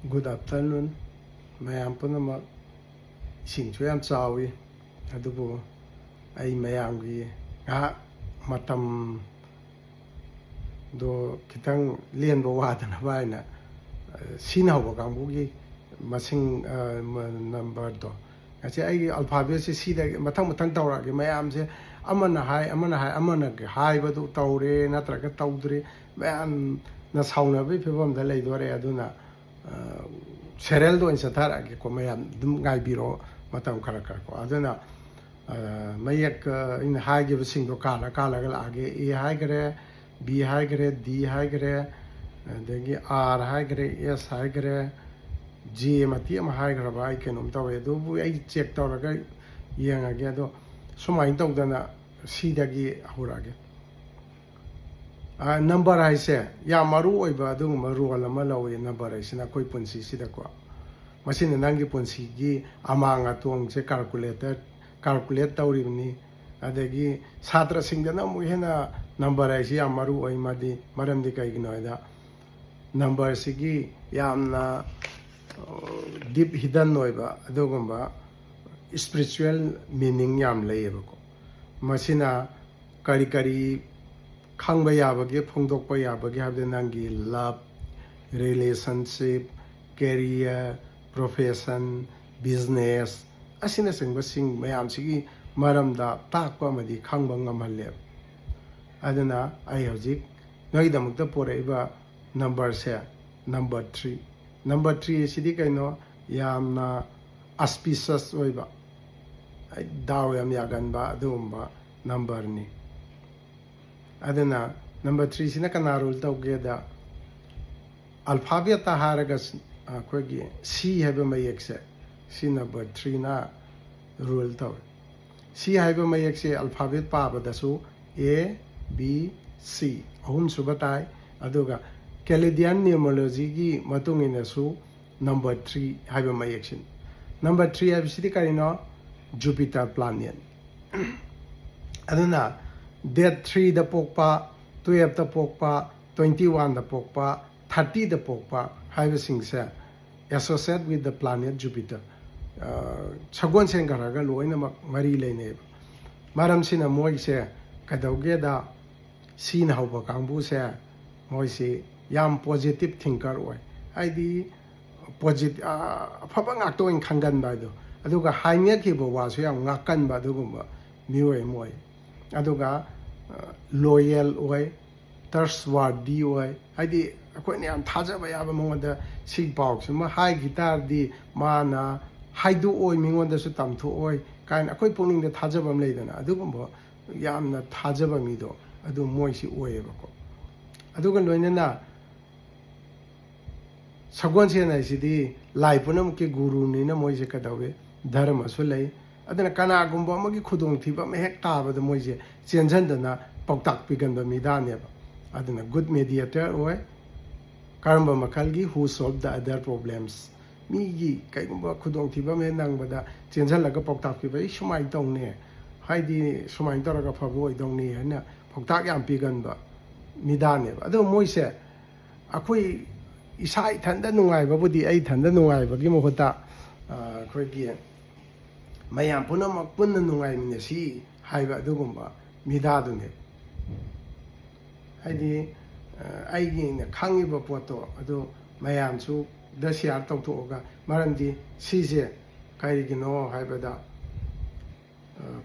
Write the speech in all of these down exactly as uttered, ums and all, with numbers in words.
Good afternoon, ꯃꯌꯥꯝ ꯄꯨꯝꯅꯃꯛ꯫ ꯏꯁꯤꯡꯁꯨ ꯌꯥꯝ ꯆꯥꯎꯏ, ꯑꯗꯨꯕꯨ ꯑꯩ ꯃꯌꯥꯝꯒꯤ ꯉꯥꯏꯍꯥꯛ ꯃꯇꯝꯗꯣ ꯈꯤꯇꯪ ꯂꯦꯟꯕ ꯋꯥꯗꯅꯕ ꯍꯥꯏꯅ, ꯑ, ꯁꯤꯅ ꯍꯧꯕ ꯀꯥꯡꯕꯨꯒꯤ ꯃꯁꯤꯡ, ꯑ, ꯃ-, ꯅꯝꯕꯔꯗꯣ, ꯉꯁꯤ ꯑꯩꯒꯤ ꯑꯜꯐꯥꯕꯦꯠꯁꯦ ꯁꯤꯗꯒꯤ ꯃꯊꯪ ꯃꯊꯪ ꯇꯧꯔꯛꯑꯒꯦ꯫ ꯃꯌꯥꯝꯁꯦ ꯑꯃꯅ ꯍꯥꯏ, ꯑꯃꯅ ꯍꯥꯏ, ꯑꯃꯅ ꯍꯥꯏꯕꯗꯨ ꯇꯧꯔꯦ ꯅꯠꯇ꯭ꯔꯒ ꯇꯧꯗ꯭ꯔꯦ, ꯃꯌꯥꯝꯅ ꯁꯥꯎꯅꯕꯒꯤ ꯐꯤꯕꯝꯗ ꯂꯩꯗꯣꯔꯦ꯫ ꯑꯗꯨꯅ, ꯑ, ꯁꯦꯔꯦꯜꯗ ꯑꯣꯏꯅ ꯆꯠꯊꯔꯛꯑꯒꯦꯀꯣ, ꯃꯌꯥꯝ ꯑꯗꯨꯝ ꯉꯥꯏꯕꯤꯔꯣ ꯃꯇꯝ ꯈꯔ ꯈꯔ ꯀꯣ꯫ ꯑꯗꯨꯅ, ꯑ, ꯃꯌꯦꯛ, ꯑ, ꯑꯩꯅ ꯍꯥꯏꯈꯤꯕꯁꯤꯡꯗꯣ ꯀꯥꯜꯂ ꯀꯥꯜꯂꯒ ꯂꯥꯛꯑꯒꯦ꯫ ꯑꯦ ꯍꯥꯏꯈꯔꯦ, ꯕꯤ ꯍꯥꯏꯈꯔꯦ, ꯗꯤ ꯍꯥꯏꯈꯔꯦ, ꯑꯗꯒꯤ ꯑꯥꯔ ꯍꯥꯏꯈꯔꯦ, ꯑꯦꯁ ꯍꯥꯏꯈꯔꯦ, ꯖꯦ ꯃꯇꯦꯛ ꯑꯃ ꯍꯥꯏꯈ꯭ꯔꯕ ꯑꯩ ꯀꯩꯅꯣꯝ ꯇꯧꯋꯦ, ꯑꯗꯨꯕꯨ ꯑꯩ ꯆꯦꯛ ꯇꯧꯔꯒ ꯌꯦꯡꯉꯒꯦ꯫ ꯑꯗꯣ ꯁꯨꯃꯥꯏꯅ ꯇꯧꯗꯅ ꯁꯤꯗꯒꯤ ꯍꯧꯔꯛꯑꯒꯦ꯫ ꯑ, ꯅꯝꯕꯔ ꯍꯥꯏꯁꯦ ꯌꯥꯝ ꯃꯔꯨ ꯑꯣꯏꯕ ꯑꯗꯨꯒꯨꯝꯕ ꯔꯣꯜ ꯑꯃ ꯂꯧꯋꯤ꯫ ꯅꯝꯕꯔ ꯍꯥꯏꯁꯤꯅ ꯑꯩꯈꯣꯏ ꯄꯨꯟꯁꯤꯁꯤꯗꯀꯣ, ꯃꯁꯤꯅ ꯅꯪꯒꯤ ꯄꯨꯟꯁꯤꯒꯤ ꯑꯃꯥꯡ ꯑꯇꯣꯡꯁꯦ ꯀꯥꯜꯀꯨꯂꯦꯇꯔ, ꯀꯥꯜꯀꯨꯂꯦꯠ ꯇꯧꯔꯤꯕꯅꯤ꯫ ꯑꯗꯒꯤ ꯁꯥꯇ꯭ꯔꯁꯤꯡꯗꯅ ꯑꯃꯨꯛ ꯍꯦꯟꯅ ꯅꯝꯕꯔ ꯍꯥꯏꯁꯤ ꯌꯥꯝ ꯃꯔꯨ ꯑꯣꯏ꯫ ꯃꯗꯤ, ꯃꯔꯝꯗꯤ ꯀꯩꯒꯤꯅꯣ ꯍꯥꯏꯗ, ꯅꯝꯕꯔꯁꯤꯒꯤ ꯌꯥꯝꯅ, ꯑ, ꯗꯤꯞ ꯍꯤꯗꯟ ꯑꯣꯏꯕ ꯑꯗꯨꯒꯨꯝꯕ ꯏꯁꯄꯤꯔꯤꯆꯨꯋꯦꯜ ꯃꯤꯅꯤꯡ ꯌꯥꯝ ꯂꯩꯌꯦꯕꯀꯣ꯫ ꯃꯁꯤꯅ ꯀꯔꯤ ꯀꯔꯤ ꯈꯪꯕ ꯌꯥꯕꯒꯦ, ꯐꯣꯡꯗꯣꯛꯄ ꯌꯥꯕꯒꯦ ꯍꯥꯏꯕꯗ, ꯅꯪꯒꯤ love, relationship, career, profession, business ꯑꯁꯤꯅꯆꯤꯡꯕꯁꯤꯡ ꯃꯌꯥꯝꯁꯤꯒꯤ ꯃꯔꯝꯗ ꯇꯥꯛꯄ ꯑꯃꯗꯤ ꯈꯪꯕ ꯉꯝꯍꯜꯂꯦꯕ꯫ ꯑꯗꯨꯅ ꯑꯩ ꯍꯧꯖꯤꯛ ꯅꯣꯏꯒꯤꯗꯃꯛꯇ ꯄꯨꯔꯛꯏꯕ ꯅꯝꯕꯔꯁꯦ ꯅꯝꯕꯔ ꯊ꯭ꯔꯤ꯫ ꯅꯝꯕꯔ ꯊ꯭ꯔꯤ ꯑꯁꯤꯗꯤ ꯀꯩꯅꯣ? ꯌꯥꯝꯅ ꯑꯁꯄꯤꯁꯁ ꯑꯣꯏꯕ, ꯗꯥꯎ ꯌꯥꯝ ꯌꯥꯒꯟꯕ ꯑꯗꯨꯒꯨꯝꯕ ꯅꯝꯕꯔꯅꯤ꯫ ꯑꯗꯨꯅ ꯅꯝꯕꯔ ꯊ꯭ꯔꯤꯁꯤꯅ ꯀꯅꯥ ꯔꯨꯜ ꯇꯧꯒꯦꯗ, ꯑꯜꯐꯥꯕꯦꯠꯇ ꯍꯥꯏꯔꯒ ꯁ-, ꯑꯩꯈꯣꯏꯒꯤ ꯁꯤ ꯍꯥꯏꯕ ꯃꯌꯦꯛꯁꯦ, ꯁꯤ ꯅꯝꯕꯔ ꯊ꯭ꯔꯤꯅ ꯔꯨꯜ ꯇꯧꯏ꯫ ꯁꯤ ꯍꯥꯏꯕ ꯃꯌꯦꯛꯁꯦ ꯑꯜꯐꯥꯕꯦꯠ ꯄꯥꯕꯗꯁꯨ ꯑꯦ, ꯕꯤ, ꯁꯤ ꯑꯍꯨꯝꯁꯨꯕ ꯇꯥꯏ꯫ ꯑꯗꯨꯒ ꯀꯦꯂꯦꯗꯤꯌꯥꯟ ꯅ꯭ꯌꯨꯃꯣꯂꯣꯖꯤꯒꯤ ꯃꯇꯨꯡ ꯏꯟꯅꯁꯨ ꯅꯝꯕꯔ ꯊ꯭ꯔꯤ ꯍꯥꯏꯕ ꯃꯌꯦꯛꯁꯤꯅꯤ꯫ ꯅꯝꯕꯔ ꯊ꯭ꯔꯤ ꯍꯥꯏꯕꯁꯤꯗꯤ ꯀꯔꯤꯅꯣ? Jupiter planet. ꯑꯗꯨꯅ ꯗꯦꯠ ꯊ꯭ꯔꯤꯗ ꯄꯣꯛꯄ, ꯇꯨꯌꯦꯜꯞꯇ ꯄꯣꯛꯄ, ꯇ꯭ꯋꯦꯟꯇꯤ ꯋꯥꯟꯗ ꯄꯣꯛꯄ, ꯊꯥꯔꯇꯤꯗ ꯄꯣꯛꯄ ꯍꯥꯏꯕꯁꯤꯡꯁꯦ associate with the planet Jupiter. ꯁꯒꯣꯜꯁꯦꯟ ꯒ꯭ꯔꯍꯒ ꯂꯣꯏꯅꯃꯛ ꯃꯔꯤ ꯂꯩꯅꯩꯕ꯫ ꯃꯔꯝꯁꯤꯅ ꯃꯣꯏꯁꯦ ꯀꯩꯗꯧꯒꯦꯗ, ꯁꯤꯅ ꯍꯧꯕ ꯀꯥꯡꯕꯨꯁꯦ ꯃꯣꯏꯁꯤ ꯌꯥꯝ positive thinker ꯑꯣꯏ꯫ ꯍꯥꯏꯗꯤ ꯄꯣꯖꯤꯠ ꯑꯐꯕ ꯉꯥꯛꯇ ꯑꯣꯏꯅ ꯈꯟꯒꯟꯕ ꯍꯥꯏꯗꯣ꯫ ꯑꯗꯨꯒ ꯍꯥꯏꯅꯈꯤꯕ ꯋꯥꯁꯨ ꯌꯥꯝ ꯉꯥꯛꯀꯟꯕ ꯑꯗꯨꯒꯨꯝꯕ ꯃꯤꯑꯣꯏ ꯑꯃ ꯑꯣꯏ꯫ ꯑꯗꯨꯒ ꯂꯣꯌꯦꯜ ꯑꯣꯏ, ꯇ꯭ꯔꯁꯋꯥꯔꯗꯤ ꯑꯣꯏ꯫ ꯍꯥꯏꯗꯤ ꯑꯩꯈꯣꯏꯅ ꯌꯥꯝ ꯊꯥꯖꯕ ꯌꯥꯕ ꯃꯉꯣꯟꯗ ꯁꯤꯒꯤ ꯄꯥꯎꯁꯤꯃ ꯍꯥꯏꯈꯤ ꯇꯥꯔꯗꯤ ꯃꯥꯅ ꯍꯥꯏꯗꯣꯛꯑꯣꯏ, ꯃꯤꯉꯣꯟꯗꯁꯨ ꯇꯝꯊꯣꯛꯑꯣꯏ ꯀꯥꯏꯅ ꯑꯩꯈꯣꯏ ꯄꯨꯛꯅꯤꯡꯗ ꯊꯥꯖꯕ ꯑꯃ ꯂꯩꯗꯅ, ꯑꯗꯨꯒꯨꯝꯕ ꯌꯥꯝꯅ ꯊꯥꯖꯕ ꯃꯤꯗꯣ ꯑꯗꯨ ꯃꯣꯏꯁꯤ ꯑꯣꯏꯌꯦꯕꯀꯣ꯫ ꯑꯗꯨꯒ ꯂꯣꯏꯅꯅ ꯁꯒꯣꯜꯁꯦꯟ ꯍꯥꯏꯁꯤꯗꯤ ꯂꯥꯏ ꯄꯨꯝꯅꯃꯛꯀꯤ ꯒꯨꯔꯨꯅꯤꯅ ꯃꯣꯏꯁꯦ ꯀꯩꯗꯧꯋꯤ, ꯙꯔꯃꯁꯨ ꯂꯩ꯫ ꯑꯗꯨꯅ ꯀꯅꯥꯒꯨꯝꯕ ꯑꯃꯒꯤ ꯈꯨꯗꯣꯡꯊꯤꯕ ꯑꯃ ꯍꯦꯛ ꯇꯥꯕꯗ ꯃꯣꯏꯁꯦ ꯆꯦꯟꯁꯤꯟꯗꯅ ꯄꯥꯎꯇꯥꯛ ꯄꯤꯒꯟꯕ ꯃꯤꯗꯥꯅꯦꯕ꯫ ꯑꯗꯨꯅ good mediator ꯑꯣꯏ꯫ ꯀꯔꯝꯕ ꯃꯈꯜꯒꯤ? Who solve the other problems꯫ ꯃꯤꯒꯤ ꯀꯩꯒꯨꯝꯕ ꯈꯨꯗꯣꯡꯊꯤꯕ ꯑꯃ ꯍꯦꯛ ꯅꯪꯕꯗ ꯆꯦꯟꯁꯤꯜꯂꯒ ꯄꯥꯎꯇꯥꯛ ꯄꯤꯕ, "ꯑꯩ ꯁꯨꯃꯥꯏꯅ ꯇꯧꯅꯤ, ꯍꯥꯏꯗꯤ ꯁꯨꯃꯥꯏꯅ ꯇꯧꯔꯒ ꯐꯕ ꯑꯣꯏꯗꯧꯅꯤ" ꯍꯥꯏꯅ ꯄꯥꯎꯇꯥꯛ ꯌꯥꯝ ꯄꯤꯒꯟꯕ ꯃꯤꯗꯥꯅꯦꯕ꯫ ꯑꯗꯣ ꯃꯣꯏꯁꯦ ꯑꯩꯈꯣꯏ ꯏꯁꯥ ꯏꯊꯟꯗ ꯅꯨꯡꯉꯥꯏꯕꯕꯨꯗꯤ, ꯑꯩ ꯏꯊꯟꯗ ꯅꯨꯡꯉꯥꯏꯕꯒꯤ ꯃꯍꯨꯠꯇ, ꯑ, ꯑꯩꯈꯣꯏꯒꯤ ꯃꯌꯥꯝ ꯄꯨꯝꯅꯃꯛ ꯄꯨꯟꯅ ꯅꯨꯡꯉꯥꯏꯃꯤꯟꯅꯁꯤ ꯍꯥꯏꯕ ꯑꯗꯨꯒꯨꯝꯕ ꯃꯤꯗꯥꯗꯨꯅꯦ꯫ ꯍꯥꯏꯗꯤ, ꯑ, ꯑꯩꯒꯤꯅ ꯈꯪꯉꯤꯕ ꯄꯣꯠꯇꯣ ꯑꯗꯨ ꯃꯌꯥꯝꯁꯨꯗ share ꯇꯧꯊꯣꯛꯑꯒ, ꯃꯔꯝꯗꯤ ꯁꯤꯁꯦ ꯀꯔꯤꯒꯤꯅꯣ ꯍꯥꯏꯕꯗ,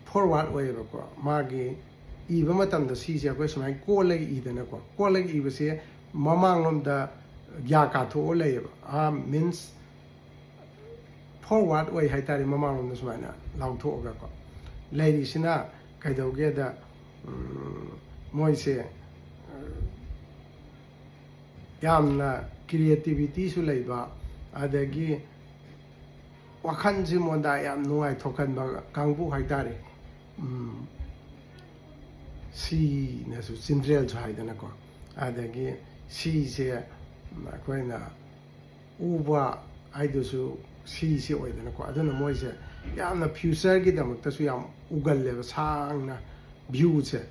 ꯐꯣꯔꯋꯥꯔꯗ ꯑꯣꯏꯌꯦꯕꯀꯣ꯫ ꯃꯥꯒꯤ ꯏꯕ ꯃꯇꯝꯗ ꯁꯤꯁꯦ ꯑꯩꯈꯣꯏ ꯁꯨꯃꯥꯏꯅ ꯀꯣꯜꯂꯒ ꯏꯗꯅꯀꯣ꯫ ꯀꯣꯜꯂꯒ ꯏꯕꯁꯦ ꯃꯃꯥꯡꯂꯣꯝꯗ ꯌꯥ ꯀꯥꯊꯣꯛꯑ ꯂꯩꯌꯦꯕ꯫ ꯑꯥ, means forward ꯑꯣꯏ ꯍꯥꯏꯇꯥꯔꯦ, ꯃꯃꯥꯡꯂꯣꯝꯗ ꯁꯨꯃꯥꯏꯅ ꯂꯥꯎꯊꯣꯛꯑꯒꯀꯣ꯫ ꯂꯩꯔꯤꯁꯤꯅ ꯀꯩꯗꯧꯒꯦꯗ, ꯎꯝ, ꯃꯣꯏꯁꯦ, ꯑ, ꯌꯥꯝꯅ creativityꯁꯨ ꯂꯩꯕ, ꯑꯗꯒꯤ ꯋꯥꯈꯜꯁꯤ ꯃꯣꯟꯗꯥ ꯌꯥꯝ ꯅꯨꯡꯉꯥꯏꯊꯣꯛꯍꯟꯕ ꯀꯥꯡꯕꯨ ꯍꯥꯏꯇꯥꯔꯦ꯫ ꯎꯝ, ꯁꯤꯅꯁꯨ ꯆꯤꯟꯗ꯭ꯔꯦꯜꯁꯨ ꯍꯥꯏꯗꯅꯀꯣ꯫ ꯑꯗꯒꯤ ꯁꯤꯁꯦ ꯑꯩꯈꯣꯏꯅ ꯎꯕ ꯍꯥꯏꯗꯨꯁꯨ ꯁꯤꯁꯦ ꯑꯣꯏꯗꯅꯀꯣ꯫ ꯑꯗꯨꯅ ꯃꯣꯏꯁꯦ ꯌꯥꯝꯅ futureꯒꯤꯗꯃꯛꯇꯁꯨ ꯌꯥꯝ ꯎꯒꯜꯂꯦꯕ, ꯁꯥꯡꯅ viewꯁꯦ,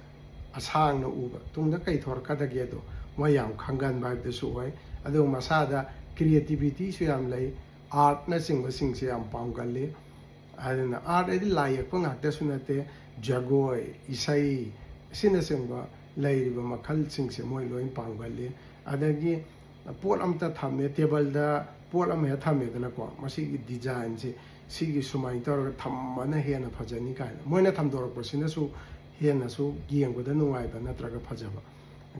ꯑꯁꯥꯡꯅ ꯎꯕ꯫ ꯇꯨꯡꯗ ꯀꯩ ꯊꯣꯔꯛꯀꯗꯒꯦꯗꯣ ꯃꯣꯏ ꯌꯥꯝ ꯈꯪꯒꯟꯕ ꯍꯥꯏꯕꯗꯨꯁꯨ ꯑꯣꯏ꯫ ꯑꯗꯨꯒ ꯃꯁꯥꯗ ꯀ꯭ꯔꯤꯌꯦꯇꯤꯕꯤꯇꯤꯁꯨ ꯌꯥꯝ ꯂꯩ, ꯑꯥꯔꯠꯅꯆꯤꯡꯕꯁꯤꯡꯁꯦ ꯌꯥꯝ ꯄꯥꯝꯒꯜꯂꯤ꯫ ꯑꯗꯨꯅ ꯑꯥꯔꯠ ꯍꯥꯏꯗꯤ ꯂꯥꯏ ꯌꯦꯛꯄ ꯉꯥꯛꯇꯁꯨ ꯅꯠꯇꯦ, ꯖꯒꯣꯏ, ꯏꯁꯩ ꯑꯁꯤꯅꯆꯤꯡꯕ ꯂꯩꯔꯤꯕ ꯃꯈꯜꯁꯤꯡꯁꯦ ꯃꯣꯏ ꯂꯣꯏ ꯄꯥꯝꯒꯜꯂꯤ꯫ ꯑꯗꯒꯤ ꯄꯣꯠ ꯑꯝꯇ ꯊꯝꯃꯦ, ꯇꯦꯕꯜꯗ ꯄꯣꯠ ꯑꯃ ꯍꯦꯛ ꯊꯝꯃꯦꯗꯅꯀꯣ, ꯃꯁꯤꯒꯤ ꯗꯤꯖꯥꯏꯟꯁꯦ ꯁꯤꯒꯤ ꯁꯨꯃꯥꯏꯅ ꯇꯧꯔꯒ ꯊꯝꯕꯅ ꯍꯦꯟꯅ ꯐꯖꯅꯤ ꯀꯥꯏꯅ ꯃꯣꯏꯅ ꯊꯝꯗꯣꯔꯛꯄꯁꯤꯅꯁꯨ ꯍꯦꯟꯅꯁꯨ ꯌꯦꯡꯕꯗ ꯅꯨꯡꯉꯥꯏꯕ ꯅꯠꯇ꯭ꯔꯒ ꯐꯖꯕ,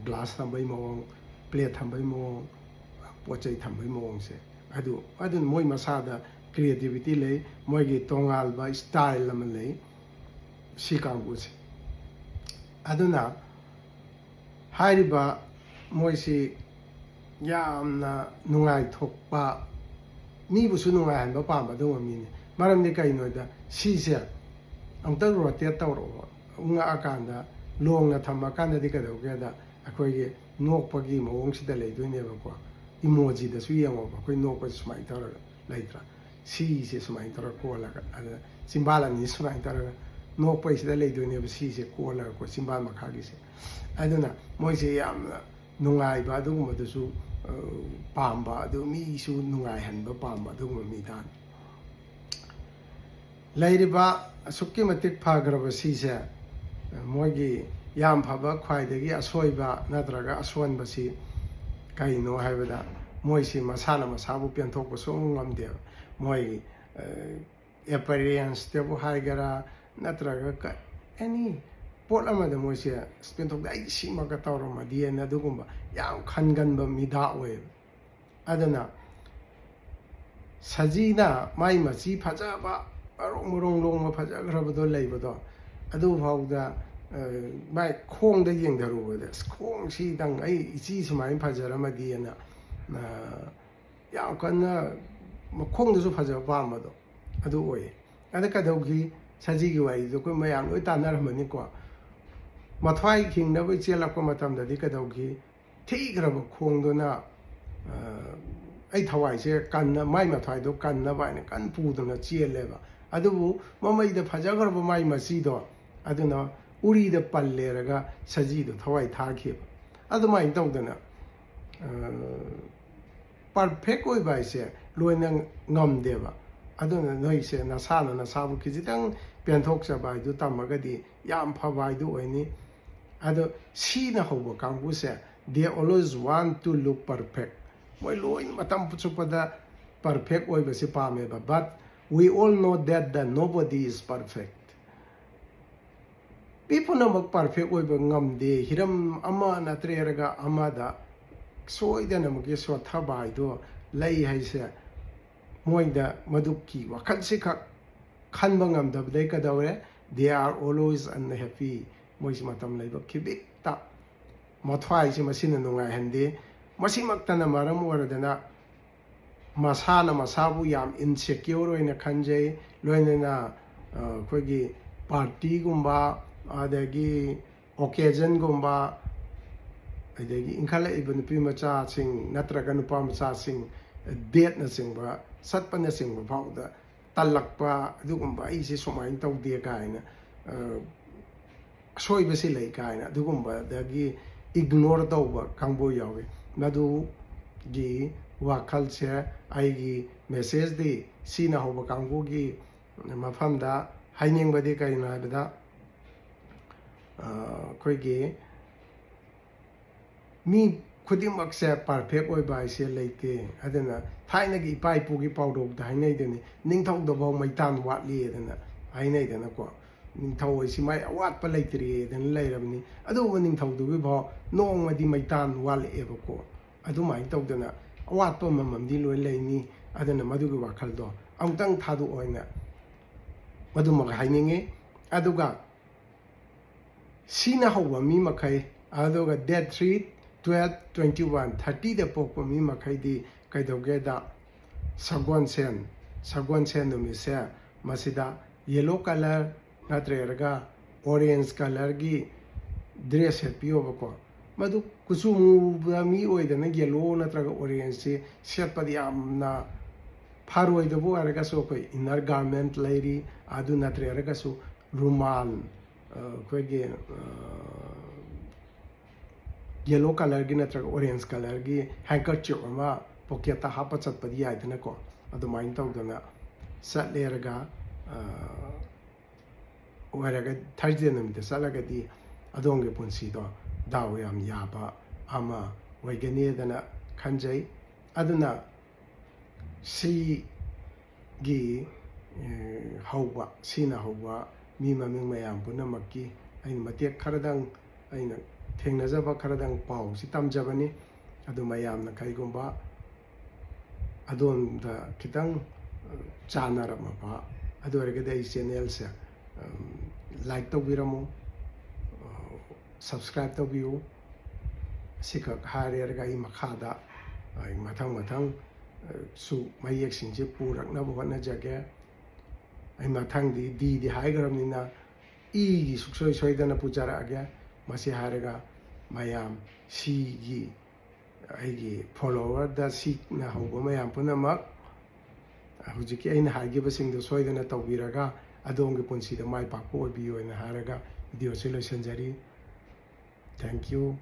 ꯒ꯭ꯂꯥꯁ ꯊꯝꯕꯩ ꯃꯑꯣꯡ, ꯄ꯭ꯂꯦꯠ ꯊꯝꯕꯩ ꯃꯑꯣꯡ, ꯄꯣꯠ ꯆꯩ ꯊꯝꯕꯩ ꯃꯑꯣꯡꯁꯦ꯫ ꯑꯗꯨ ꯑꯗꯨꯅ ꯃꯣꯏ ꯃꯁꯥꯗ ꯀ꯭ꯔꯤꯌꯦꯇꯤꯕꯤꯇꯤ ꯂꯩ, ꯃꯣꯏꯒꯤ ꯇꯣꯉꯥꯟꯕ ꯁ꯭ꯇꯥꯏꯜ ꯑꯃ ꯂꯩ ꯁꯤ ꯀꯥꯡꯕꯨꯁꯦ꯫ ꯑꯗꯨꯅ ꯍꯥꯏꯔꯤꯕ ꯃꯣꯏꯁꯤ ꯌꯥꯝꯅ ꯅꯨꯡꯉꯥꯏꯊꯣꯛꯄ, ꯃꯤꯕꯨꯁꯨ ꯅꯨꯡꯉꯥꯏꯍꯟꯕ ꯄꯥꯝꯕ ꯑꯗꯨꯒꯨꯝꯕ ꯃꯤꯅꯤ꯫ ꯃꯔꯝꯗꯤ ꯀꯩꯅꯣꯗ ꯁꯤꯁꯦ ꯑꯃꯨꯛꯇꯪ ꯔꯣꯇꯦꯠ ꯇꯧꯔꯛꯑꯣ, ꯎꯪꯉꯛꯑꯀꯥꯟꯗ ꯂꯣꯡꯅ ꯊꯝꯃꯀꯥꯟꯗꯗꯤ ꯀꯩꯗꯧꯒꯦꯗ ꯑꯩꯈꯣꯏꯒꯤ ꯅꯣꯛꯄꯒꯤ ꯃꯑꯣꯡꯁꯤꯗ ꯂꯩꯗꯣꯏꯅꯦꯕꯀꯣ꯫ ꯏꯃꯣꯖꯤꯗꯁꯨ ꯌꯦꯡꯉꯣꯕ, ꯑꯩꯈꯣꯏ ꯅꯣꯛꯄꯁꯦ ꯁꯨꯃꯥꯏꯅ ꯇꯧꯔꯒ ꯂꯩꯇ꯭ꯔꯥ? ꯁꯤꯁꯦ ꯁꯨꯃꯥꯏꯅ ꯇꯧꯔꯒ ꯀꯣꯜꯂꯒ, ꯑꯗ ꯆꯤꯝꯕꯥꯜ ꯑꯅꯤ ꯁꯨꯃꯥꯏꯅ ꯇꯧꯔꯒ ꯅꯣꯛꯄꯩꯁꯤꯗ ꯂꯩꯗꯣꯏꯅꯦꯕ ꯁꯤꯁꯦ ꯀꯣꯜꯂꯒꯀꯣ, ꯆꯤꯝꯕꯥꯜ ꯃꯈꯥꯒꯤꯁꯦ꯫ ꯑꯗꯨꯅ ꯃꯣꯏꯁꯦ ꯌꯥꯝꯅ ꯅꯨꯡꯉꯥꯏꯕ ꯑꯗꯨꯒꯨꯝꯕꯗꯨꯁꯨ, ꯑ, ꯄꯥꯝꯕ, ꯑꯗꯨ ꯃꯤꯁꯨ ꯅꯨꯡꯉꯥꯏꯍꯟꯕ ꯄꯥꯝꯕ ꯑꯗꯨꯒꯨꯝꯕ ꯃꯤꯗꯥꯅꯤ꯫ ꯂꯩꯔꯤꯕ ꯑꯁꯨꯛꯀꯤ ꯃꯇꯤꯛ ꯐꯈ꯭ꯔꯕ ꯁꯤꯁꯦ, ꯃꯣꯏꯒꯤ ꯌꯥꯝ ꯐꯕ ꯈ꯭ꯋꯥꯏꯗꯒꯤ ꯑꯁꯣꯏꯕ ꯅꯠꯇ꯭ꯔꯒ ꯑꯁꯣꯟꯕꯁꯤ ꯀꯩꯅꯣ ꯍꯥꯏꯕꯗ, ꯃꯣꯏꯁꯤ ꯃꯁꯥꯅ ꯃꯁꯥꯕꯨ ꯄꯦꯟꯊꯣꯛꯄ ꯁꯨꯡꯉꯝ ꯉꯝꯗꯦꯕ꯫ ꯃꯣꯏ, ꯑ, ꯑꯦꯄꯤꯌꯔꯦꯟꯁꯇꯕꯨ ꯍꯥꯏꯒꯦꯔꯥ, ꯅꯠꯇ꯭ꯔꯒ ꯑꯦꯅꯤ ꯄꯣꯠ ꯑꯃꯗ ꯃꯣꯏꯁꯦ ꯄꯦꯟꯊꯣꯛꯇꯦ, "ꯑꯩ ꯁꯤꯃꯒ ꯇꯧꯔꯝꯃꯗꯤ" ꯍꯥꯏꯅ ꯑꯗꯨꯒꯨꯝꯕ ꯌꯥꯝ ꯈꯟꯒꯟꯕ ꯃꯤꯗꯥ ꯑꯣꯏꯌꯦꯕ꯫ ꯑꯗꯨꯅ ꯁꯖꯤꯅ ꯃꯥꯏ ꯃꯆꯤ ꯐꯖꯕ, ꯃꯔꯣꯡ ꯃꯔꯣꯡ ꯂꯣꯡꯕ ꯐꯖꯈ꯭ꯔꯕꯗꯣ ꯂꯩꯕꯗꯣ, ꯑꯗꯨꯐꯥꯎꯗ, ꯑ, ꯃꯥꯏ ꯈꯣꯡꯗ ꯌꯦꯡꯊꯔꯨꯕꯗ, "ꯑꯁ, ꯈꯣꯡꯁꯤꯗꯪ ꯑꯩ ꯏꯆꯤ ꯁꯨꯃꯥꯏꯅ ꯐꯖꯔꯝꯃꯗꯤꯅ", ꯑ, ꯌꯥꯝ ꯀꯟꯅ ꯃꯈꯣꯡꯗꯁꯨ ꯐꯖꯕ ꯄꯥꯝꯕꯗꯣ ꯑꯗꯨ ꯑꯣꯏꯌꯦ꯫ ꯑꯗ ꯀꯩꯗꯧꯈꯤ? ꯁꯖꯤꯒꯤ ꯋꯥꯔꯤꯗꯣ ꯑꯩꯈꯣꯏ ꯃꯌꯥꯝ ꯂꯣꯏ ꯇꯥꯟꯅꯔꯝꯃꯅꯤꯀꯣ꯫ ꯃꯊ꯭ꯋꯥꯏ ꯍꯤꯡꯅꯕ ꯆꯦꯜꯂꯛꯄ ꯃꯇꯝꯗꯗꯤ ꯀꯩꯗꯧꯈꯤ? ꯊꯤꯈ꯭ꯔꯕ ꯈꯣꯡꯗꯨꯅ, ꯑ, ꯑꯩ ꯊꯋꯥꯏꯁꯦ ꯀꯟꯅ, ꯃꯥꯏ ꯃꯊ꯭ꯋꯥꯏꯗꯣ ꯀꯟꯅꯕ ꯍꯥꯏꯅ ꯀꯟꯅ ꯄꯨꯗꯨꯅ ꯆꯦꯜꯂꯦꯕ꯫ ꯑꯗꯨꯕꯨ ꯃꯃꯩꯗ ꯐꯖꯈ꯭ꯔꯕ ꯃꯥꯏ ꯃꯆꯤꯗꯣ, ꯑꯗꯨꯅ ꯎꯔꯤꯗ ꯄꯜꯂꯦꯔꯒ ꯁꯖꯤꯗꯣ ꯊꯋꯥꯏ ꯊꯥꯈꯤꯕ꯫ ꯑꯗꯨꯃꯥꯏꯅ ꯇꯧꯗꯅ, ꯑ, ꯄꯔꯐꯦꯛ ꯑꯣꯏꯕ ꯍꯥꯏꯁꯦ ꯂꯣꯏꯅ ꯉꯝꯗꯦꯕ꯫ ꯑꯗꯨꯅ ꯅꯣꯏꯁꯦ ꯅꯁꯥꯅ ꯅꯁꯥꯕꯨ ꯈꯤꯖꯤꯛꯇꯪ ꯄꯦꯟꯊꯣꯛꯆꯕ ꯍꯥꯏꯗꯨ ꯇꯝꯃꯒꯗꯤ ꯌꯥꯝ ꯐꯕ ꯍꯥꯏꯗꯨ ꯑꯣꯏꯅꯤ꯫ ꯑꯗꯣ ꯁꯤꯅ ꯍꯧꯕ ꯀꯥꯡꯕꯨꯁꯦ, they always want to look perfect. ꯃꯣꯏ ꯂꯣꯏ ꯃꯇꯝ ꯆꯨꯞꯄꯗ ꯄꯔꯐꯦꯛ ꯑꯣꯏꯕꯁꯤ ꯄꯥꯝꯃꯦꯕ꯫ But we all know that the nobody is perfect. ꯃꯤ ꯄꯨꯝꯅꯃꯛ ꯄꯔꯐꯦꯛ ꯑꯣꯏꯕ ꯉꯝꯗꯦ꯫ ꯍꯤꯔꯝ ꯑꯃ ꯅꯠꯇ꯭ꯔꯒ ꯑꯃꯗ ꯁꯣꯏꯗꯅꯃꯛꯀꯤ ꯁꯣꯠꯊꯕ ꯍꯥꯏꯗꯣ ꯂꯩ ꯍꯥꯏꯁꯦ꯫ ꯃꯣꯏꯗ ꯃꯗꯨꯒꯤ ꯋꯥꯈꯜꯁꯤꯈꯛ ꯈꯟꯕ ꯉꯝꯗꯕꯗꯩ ꯀꯩꯗꯧꯔꯦ? They are always unhappy. ꯃꯣꯏꯁꯤ ꯃꯇꯝ ꯂꯩꯕ ꯈꯤꯕꯤꯛꯇ ꯃꯊ꯭ꯋꯥꯏꯁꯤ ꯃꯁꯤꯅ ꯅꯨꯡꯉꯥꯏꯍꯟꯗꯦ꯫ ꯃꯁꯤꯃꯛꯇꯅ ꯃꯔꯝ ꯑꯣꯏꯔꯗꯅ ꯃꯁꯥꯅ ꯃꯁꯥꯕꯨ ꯌꯥꯝ ꯏꯟꯁꯦꯀ꯭ꯌꯣꯔ ꯑꯣꯏꯅ ꯈꯟꯖꯩ꯫ ꯂꯣꯏꯅꯅ ꯑ, ꯑꯩꯈꯣꯏꯒꯤ ꯄꯥꯔꯇꯤꯒꯨꯝꯕ, ꯑꯗꯒꯤ ꯑꯣꯀꯦꯖꯟꯒꯨꯝꯕ, ꯑꯗꯒꯤ ꯏꯟꯈꯠꯂꯛꯏꯕ ꯅꯨꯄꯤ ꯃꯆꯥꯁꯤꯡ ꯅꯠꯇ꯭ꯔꯒ ꯅꯨꯄꯥ ꯃꯆꯥꯁꯤꯡ ꯗꯦꯠꯅꯆꯤꯡꯕ ꯆꯠꯄꯅꯆꯤꯡꯕ ꯐꯥꯎꯗ ꯇꯜꯂꯛꯄ, ꯑꯗꯨꯒꯨꯝꯕ, "ꯑꯩꯁꯦ ꯁꯨꯃꯥꯏꯅ ꯇꯧꯗꯦ" ꯀꯥꯏꯅ, ꯑ, "ꯑꯁꯣꯏꯕꯁꯤ ꯂꯩ" ꯀꯥꯏꯅ ꯑꯗꯨꯒꯨꯝꯕꯗꯒꯤ ꯏꯒꯅꯣꯔ ꯇꯧꯕ ꯀꯥꯡꯕꯨ ꯌꯥꯎꯏ꯫ ꯃꯗꯨꯒꯤ ꯋꯥꯈꯜꯁꯦ ꯑꯩꯒꯤ ꯃꯦꯁꯦꯖꯇꯤ ꯁꯤꯅ ꯍꯧꯕ ꯀꯥꯡꯕꯨꯒꯤ ꯃꯐꯝꯗ ꯍꯥꯏꯅꯤꯡꯕꯗꯤ ꯀꯔꯤꯅꯣ ꯍꯥꯏꯕꯗ, ꯑ, ꯑꯩꯈꯣꯏꯒꯤ ꯃꯤ ꯈꯨꯗꯤꯡꯃꯛꯁꯦ ꯄꯔꯐꯦꯛ ꯑꯣꯏꯕ ꯍꯥꯏꯁꯦ ꯂꯩꯇꯦ꯫ ꯑꯗꯨꯅ ꯊꯥꯏꯅꯒꯤ ꯏꯄꯥ ꯏꯄꯨꯒꯤ ꯄꯥꯎꯔꯧꯗ ꯍꯥꯏꯅꯩꯗꯨꯅꯤ, "ꯅꯤꯡꯊꯧꯗꯐꯥꯎ ꯃꯩꯇꯥꯟ ꯋꯥꯠꯂꯤ" ꯑꯗꯨꯅ ꯍꯥꯏꯅꯩꯗꯅꯀꯣ꯫ ꯅꯤꯡꯊꯧ ꯍꯥꯏꯁꯤ ꯃꯥꯏ ꯑꯋꯥꯠꯄ ꯂꯩꯇ꯭ꯔꯦꯗꯅ ꯂꯩꯔꯕꯅꯤ꯫ ꯑꯗꯨꯕꯨ ꯅꯤꯡꯊꯧꯗꯨꯒꯤꯐꯥꯎ ꯅꯣꯡꯃꯗꯤ ꯃꯩꯇꯥꯟ ꯋꯥꯠꯂꯛꯑꯦꯕꯀꯣ꯫ ꯑꯗꯨꯃꯥꯏꯅ ꯇꯧꯗꯅ ꯑꯋꯥꯠꯄ ꯑꯃꯃꯝꯗꯤ ꯂꯣꯏ ꯂꯩꯅꯤ꯫ ꯑꯗꯨꯅ ꯃꯗꯨꯒꯤ ꯋꯥꯈꯜꯗꯣ ꯑꯃꯨꯛꯇꯪ ꯊꯥꯗꯣꯛꯑꯣꯅ ꯃꯗꯨꯃꯒ ꯍꯥꯏꯅꯤꯡꯉꯤ꯫ ꯑꯗꯨꯒ ꯁꯤꯅ ꯍꯧꯕ ꯃꯤ ꯃꯈꯩ, ꯑꯗꯨꯒ date three, twelve, twenty one, thirty ꯗ ꯄꯣꯛꯄ ꯃꯤ ꯃꯈꯩꯗꯤ ꯀꯩꯗꯧꯒꯦꯗ, ꯁꯒꯣꯜꯁꯦꯟ, ꯁꯒꯣꯜꯁꯦꯟ ꯅꯨꯃꯤꯠꯁꯦ ꯃꯁꯤꯗ yellow colour ꯅꯠꯇ꯭ꯔꯒ orange colourꯒꯤ dress ꯁꯦꯠꯄꯤꯌꯣꯕꯀꯣ꯫ ꯃꯗꯨ ꯀꯨꯆꯨ ꯃꯨꯕ ꯃꯤ ꯑꯣꯏꯗꯅ yellow ꯅꯠꯇ꯭ꯔꯒ orangeꯁꯤ ꯁꯦꯠꯄꯗꯤ ꯌꯥꯝꯅ ꯐꯔꯣꯏꯗꯕꯨ ꯑꯣꯏꯔꯒꯁꯨ, ꯑꯩꯈꯣꯏ inner garment ꯂꯩꯔꯤ, ꯑꯗꯨ ꯅꯠꯇ꯭ꯔꯒꯁꯨ ꯔꯨꯃꯥꯜ, ꯑ, ꯑꯩꯈꯣꯏꯒꯤ, ꯑ, yellow colourꯒꯤ ꯅꯠꯇ꯭ꯔꯒ orange colourꯒꯤ handkerchief ꯑꯃ ꯄꯣꯀꯦꯠꯇ ꯍꯥꯞꯄ ꯆꯠꯄꯗꯤ ꯌꯥꯏꯗꯅꯀꯣ꯫ ꯑꯗꯨꯃꯥꯏꯅ ꯇꯧꯗꯅ ꯆꯠꯂꯦꯔꯒ, ꯑ, ꯑꯣꯏꯔꯒ, ꯊꯔꯁꯗꯦ ꯅꯨꯃꯤꯠꯇ ꯆꯠꯂꯒꯗꯤ ꯑꯗꯣꯝꯒꯤ ꯄꯨꯟꯁꯤꯗꯣ ꯗꯥꯎ ꯌꯥꯝ ꯌꯥꯕ ꯑꯃ ꯑꯣꯏꯒꯅꯤꯗꯅ ꯈꯟꯖꯩ꯫ ꯑꯗꯨꯅ ꯁꯤꯒꯤ, ꯑꯦ, ꯍꯧꯕ, ꯁꯤꯅ ꯍꯧꯕ ꯃꯤ ꯃꯃꯤꯡ ꯃꯌꯥꯝ ꯄꯨꯝꯅꯃꯛꯀꯤ ꯑꯩꯅ ꯃꯇꯦꯛ ꯈꯔꯗꯪ, ꯑꯩꯅ ꯊꯦꯡꯅꯖꯕ ꯈꯔꯗꯪ ꯄꯥꯎꯁꯤ ꯇꯝꯖꯕꯅꯤ꯫ ꯑꯗꯨ ꯃꯌꯥꯝꯅ ꯀꯔꯤꯒꯨꯝꯕ ꯑꯗꯣꯝꯗ ꯈꯤꯇꯪ, ꯑ, ꯆꯥꯟꯅꯔꯝꯃꯕ ꯑꯗꯨ ꯑꯣꯏꯔꯒꯗꯤ ꯑꯩ ꯆꯦꯅꯦꯜꯁꯦ, ꯎꯝ, ꯂꯥꯏꯛ ꯇꯧꯕꯤꯔꯝꯃꯨ, ꯑ, ꯁꯕꯁꯀ꯭ꯔꯥꯏꯕ ꯇꯧꯕꯤꯌꯨ꯫ ꯑꯁꯤꯈꯛ ꯍꯥꯏꯔꯦꯔꯒ ꯑꯩ ꯃꯈꯥꯗ, ꯑ, ꯃꯊꯪ ꯃꯊꯪ, ꯑ, ꯁꯨ ꯃꯌꯦꯛꯁꯤꯡꯁꯦ ꯄꯨꯔꯛꯅꯕ ꯍꯣꯠꯅꯖꯒꯦ꯫ ꯑꯩ ꯃꯊꯪꯗꯤ ꯗꯤꯗꯤ ꯍꯥꯏꯈ꯭ꯔꯕꯅꯤꯅ ꯏꯒꯤ ꯁꯨꯡꯁꯣꯏ ꯁꯣꯏꯗꯅ ꯄꯨꯖꯔꯛꯑꯒꯦ꯫ ꯃꯁꯤ ꯍꯥꯏꯔꯒ ꯃꯌꯥꯝ ꯁꯤꯒꯤ ꯑꯩꯒꯤ ꯐꯣꯂꯣꯋꯔꯗ ꯁꯤꯅ ꯍꯧꯕ ꯃꯌꯥꯝ ꯄꯨꯝꯅꯃꯛ ꯍꯧꯖꯤꯛꯀꯤ ꯑꯩꯅ ꯍꯥꯏꯈꯤꯕꯁꯤꯡꯗꯣ ꯁꯣꯏꯗꯅ ꯇꯧꯕꯤꯔꯒ ꯑꯗꯣꯝꯒꯤ ꯄꯨꯟꯁꯤꯗ ꯃꯥꯏ ꯄꯥꯛꯄ ꯑꯣꯏꯕꯤꯌꯨ ꯍꯥꯏꯅ ꯍꯥꯏꯔꯒ ꯚꯤꯗꯤꯑꯣꯁꯤ ꯂꯣꯏꯁꯤꯟꯖꯔꯤ꯫ Thank you꯫